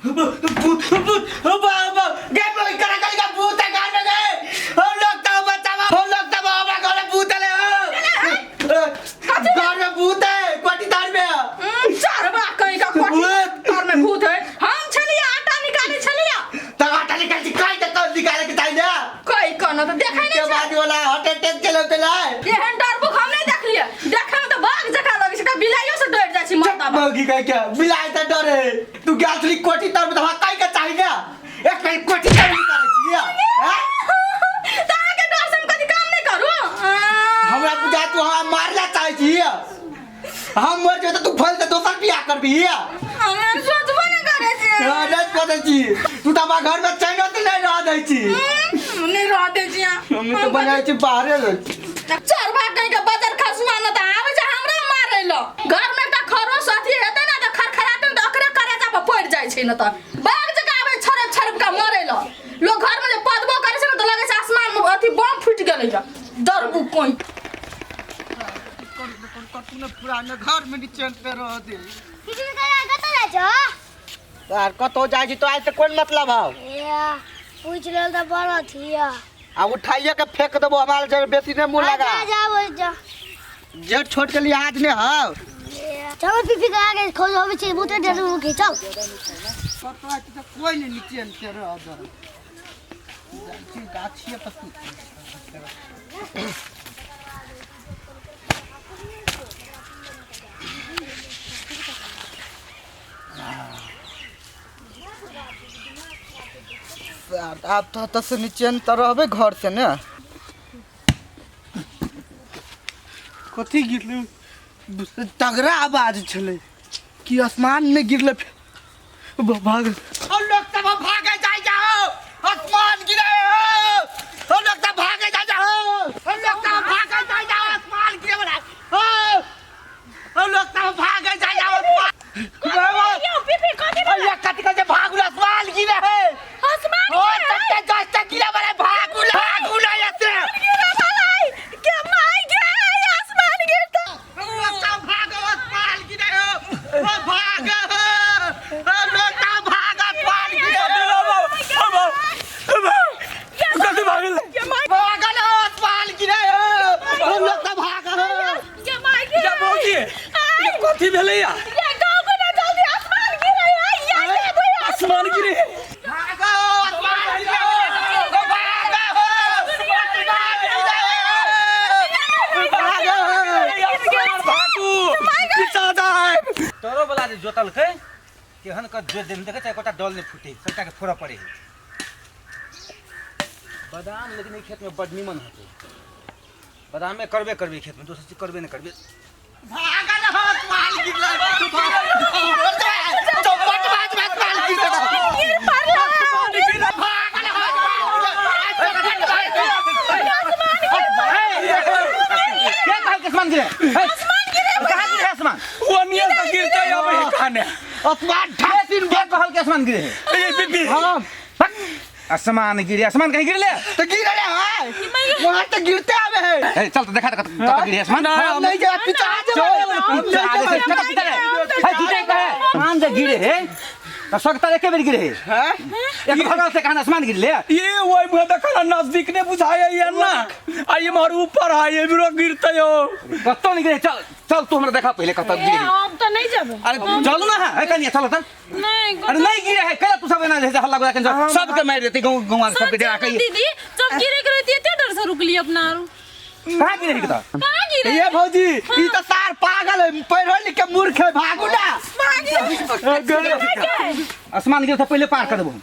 भूत भूत बाबा गे बोल करा करा का भूत है घर में गए हम लोग तो बचावा हम लोग तो बाबा घर में भूत है घर में भूत है कोटीदार में चरबा कहीं का कोठी भूत। घर में भूत है। हम छलिए आटा निकाले छलिए। तो आटा निकाल के काई तक निकाले के ताई ना कई कनो तो देखै के नहीं छै। बाद वाला हार्ट अटैक चलो चला एहन डरबुक हम नहीं देखलिए। देखे में तो बाघ जकाँ लगै छै, एकटा बिलाइयो से डर जाइ छै मर्दाबा। मौगी कह के बिलाय से डरे तू गैस ली कोठी तर में तो काई के चाहिए ना एक कहीं कोठी तर निकाले छिए हैं तऽ अहाँके डर से हम कथी काम नहीं करू? हमरा बुझा तू हमरा मारला चाहे छिए हम मर जेबै तऽ तू फल से दोसर बियाह करबी हम सोचबो नहि करै छियै। हाँ, नहीं सोचै छी तू तऽ हमरा घर में चैनो से नहीं रह दै छी नहि रह दै छियै। हम तऽ बनाइ छी बाहरे रहै छी। चरबा कहीं के बजर खसुआ न तऽ आबै छै हमरा मारै ल। घर में एकटा खरोस अथी हेतै ने तऽ खरखरातै ने तऽ ओकरे करेजा पर पड़ि जाइ छै ने तऽ बाघ जकाँ आबै छड़पि छड़पि कऽ मरै ल। लोग घर में जे पदबो करै छै ने तऽ लगै छै आसमान में अथी बम फूटि गेलै डरबू कोइ। कतू ने पुराने घर में नीचे पे रह दे। किछु करा कतऽ जाइ छौ? आर कतौ जाइ छी तो आज से कोन मतलब हौ? ए, पूछि लेल तऽ बड़ अथी यऽ। आ उठाइए के फेंक देबो हमारे जरे बेसी नहीं मुंह लगा। जा जा बोल जा। जेठ छोट के लिहाज नहीं हौ। ए, चल पीपी करा के खोज होबै छै बहुते डर के चल। कतौ जाइ छी तऽ कोई नहीं नीचे पे रह दे। जाइ छी गाछिए पर सुत। आब तो तो से निचेन तऽ रहबे घर से ने। कथी गिरलै? तगड़ा आवाज छलै कि आसमान में गिरलै। भाग और लोग सब भागे जाय जाओ, आसमान गिरे हो। और लोग सब भागे जाय जाओ, और लोग सब भागे जाय जाओ, आसमान गिरे वाला हो। और लोग सब भागे जाय जाओ। यौ पीपी कथी भेलै? अरे कथी कहै छै भागु आसमान गिरे है। आसमान ओ तत्ते जस्ट गिरे वाला भागु भागु ना एते गिरे वाला है। के माय गे आसमान गिरता। लोग सब भागो आसमान गिरे हो। ओ भागो ओ लोग सब भागो आसमान गिरे हो। कथी भागल? के माय भागल हो आसमान गिरे हो। ओ लोग सब भागो के माय गे। या भौजी आय। कथी भेलै या? ये गाँव को ना जल्दी आसमान गिरे है। या ये भैया आसमान गिरे भागो आसमान गिरे हो। ओ भागो आसमान गिरे हो। भागो आसमान भागू पीछा जाए। तोरो वाला जे जोतलकै केहन क जोत देने देखै छै एकोटा डल नहि फूटे सबटा के फोड़ऽ पड़े है बादाम। लेकिन एहि खेत में बड निमन होतै बादामे करबे करबे खेत में दोसर चीज करबे नहि करबे। भागल हो आसमान गिरलै। चौपट बाज आसमान गिरलै। गिर पड़ला। भागल हो आसमान गिरलै। के कहल के आसमान गिरे? आसमान गिरे। कहाँ गिरे आसमान? वो नियर तक गिरते अब हे खाने आसमान ढासिन के कहल के आसमान गिरे है? ए बीबी हम आसमान गिरे आसमान कहीं गिरले? तो गिरले है वहां तो गिरते आवे है। ए, चल तो देखा तो कत गिरे आसमान। ना, हम नहीं जा पीछा आ जाबे। हम पीछा नहीं आ जाबे। जाए, कत पीछा है? है, झूठे कहे आसमान जे गिरे है तो सकता एके बेर गिरे है। हैं? एक भगवान से कहना आसमान गिरले। ये वही मुँह देखा नजदीक ने बुझाया ये ना आ ये मार ऊपर है ये भी गिरते हो। कतौ नहीं गिरे। चल चल तू हमरा देखा पहले कतौ गिरे है। अब तो नहीं जाबे। अरे चलू ना है कनिया चलो चल। नहीं अरे नहीं गिरे है कला तू सब एना जे हल्ला गुला के सबके मार देती गांव गांव सबके डरा के। दीदी जब गिरे के रहती एते डर से रुकली अपना आरू। कहाँ गिरे है कतौ? कहाँ गिरे? ये भौजी ई तो सार पागल है पढ़ो लिख के मूर्ख है भागू ना। आसमान गिरे तो पहले पार कर देबो हम।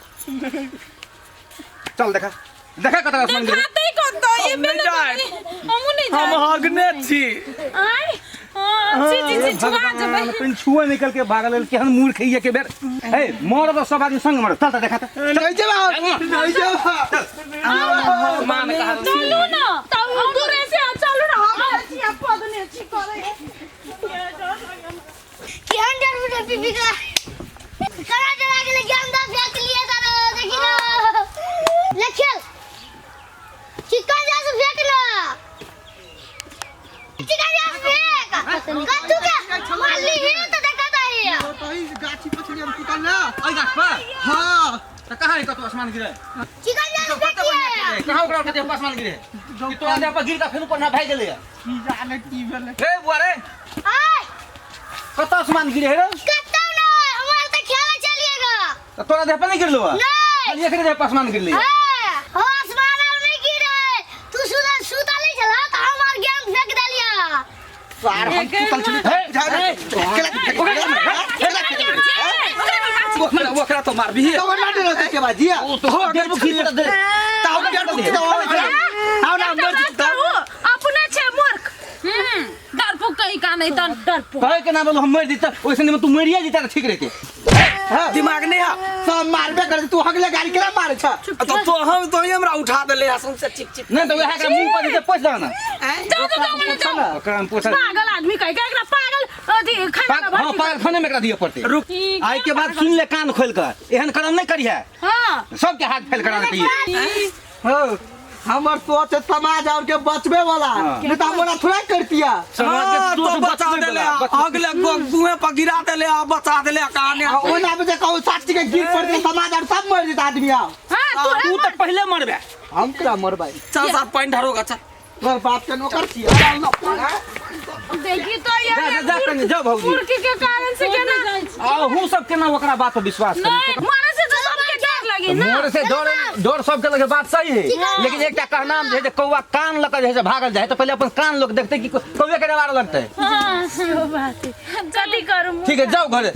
चल देखा देखा कतौ आसमान गिरे। देखाते कतौ ये हम नहीं जाए। हमहु नहीं हम जाए। हगने छी। आय हां जी जी जी छुआ जेबै। पेन छुआ निकल के भागल केहन मूर्ख है ये के बेर। ए मरब सब आदमी संग मरब। चल त देखा त। नहीं जाबे नहीं जाबे। मान कहा चलू ना तब हम दूर से चलू ना हम छी पदने छी करे। केहन डर बुझे पीपी करा करा डरा गेलै ज्ञान दा फेंक लिए तारो देखी ना ले खेल चिकन जा से फेंक ना चिकन जा से फेंक कत्तू के मारली ही तो देखा था ही। तो ई गाछी पछड़ी हम सुतल ना ओइ गाछ पर। कहाँ है कतौ आसमान गिरे चिकन जान फेंकिए कहाँ ओकरा के देह पर आसमान गिरे कि तोरा देह पर गिर के फेर ऊपर ना भागि गेलै की जाने की भेलै हे बुआ रे आय कतऽ आसमान गिरे हे रे कतौ नै हमार त खेले चलिएगा तऽ तोरा देह पर नहीं गिरलो है नहीं खाली एकरे देह पर आसमान गिरलै ए, हो आसमान आर नहीं गिरे तू सुता सुता नहीं चला तो हमार गेंद फेंक देलिया सार हम सुतल छली ओकरा ओकरा तो मारबी तो मार दे के बाद जिया ओ तो हो डेढ़ बुक खींच दे ताऊ डेढ़ बुक दो आओ ना मर करू अपने छे मूर्ख डरपोक कहीं का नहीं तन डरपोक कहे के ना बोलो हम मर जीता ओइसे नहीं तू मरिया जीता तो ठीक रहते दिमाग नहीं है सब मारबे कर तू हगले गाड़ी केना मारे छ तो तो हम तो ही हमरा उठा देले है सौंसे चिक चिक नहीं तो वह के मुंह पर दे पोछ दे ना जाओ जाओ जाओ मने जाओ ओकरा हम पोछ पागल आदमी कह के एकरा पागल अथी खाना हां पागल खाने में एकरा दिए पड़ते रुक आई के बाद सुन ले कान खोल कर एहन करम नहीं करिहे हां सबके हाथ फैल करा देती हो हमर सोच है समाज और के बचबे वाला हाँ। नहीं तो हमरा थोड़ा करतिया समाज के हाँ, सोच तो बचा बचबे देले वाला, बचबे। अगले कुएं पर गिरा देले आ बचा देले कहानी आ ओना में जे कहू साक्षी के गिर पड़ते समाज और सब मर जेता आदमी आओ हां तू तू तो पहले मरबे हम केना मरबै चल साहब पानी ढारोगा चल तोहर बाप के नौकर छियै चल ना। देखी तो ये जा, जा, जा, कनी, जा भौजी। मूर्ख के कारण से केना आ हूँ सब केना ओकरा बात पर विश्वास करी नहीं मरे से तो सबके डर लगी ना मोर से डर डर सबके लगे बात सही है लेकिन एकटा कहनाम जे है जे कौआ कान लऽ के जे है से भागल जाए तो पहले अपन कान लोग देखते कि कौए के डर लगते हां सेहो बात है कथी करू ठीक है जाओ घरे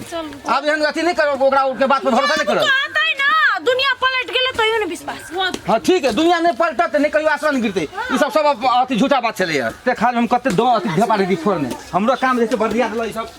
आब एहन अथी नहीं करो ओकरा के बात पर भरोसा नहीं करो आता है ना दुनिया पलट गेले तैयो ने विश्वास हाँ ठीक है दुनिया नहीं पलटत नहीं कहियो आसमान गिरते ई सब सब अथी झूठा बात छलै यार ते खाल हम कते दो अथी धेपा रही छोड़ने हमरो काम जे छै बर्दिया देलो ई सब।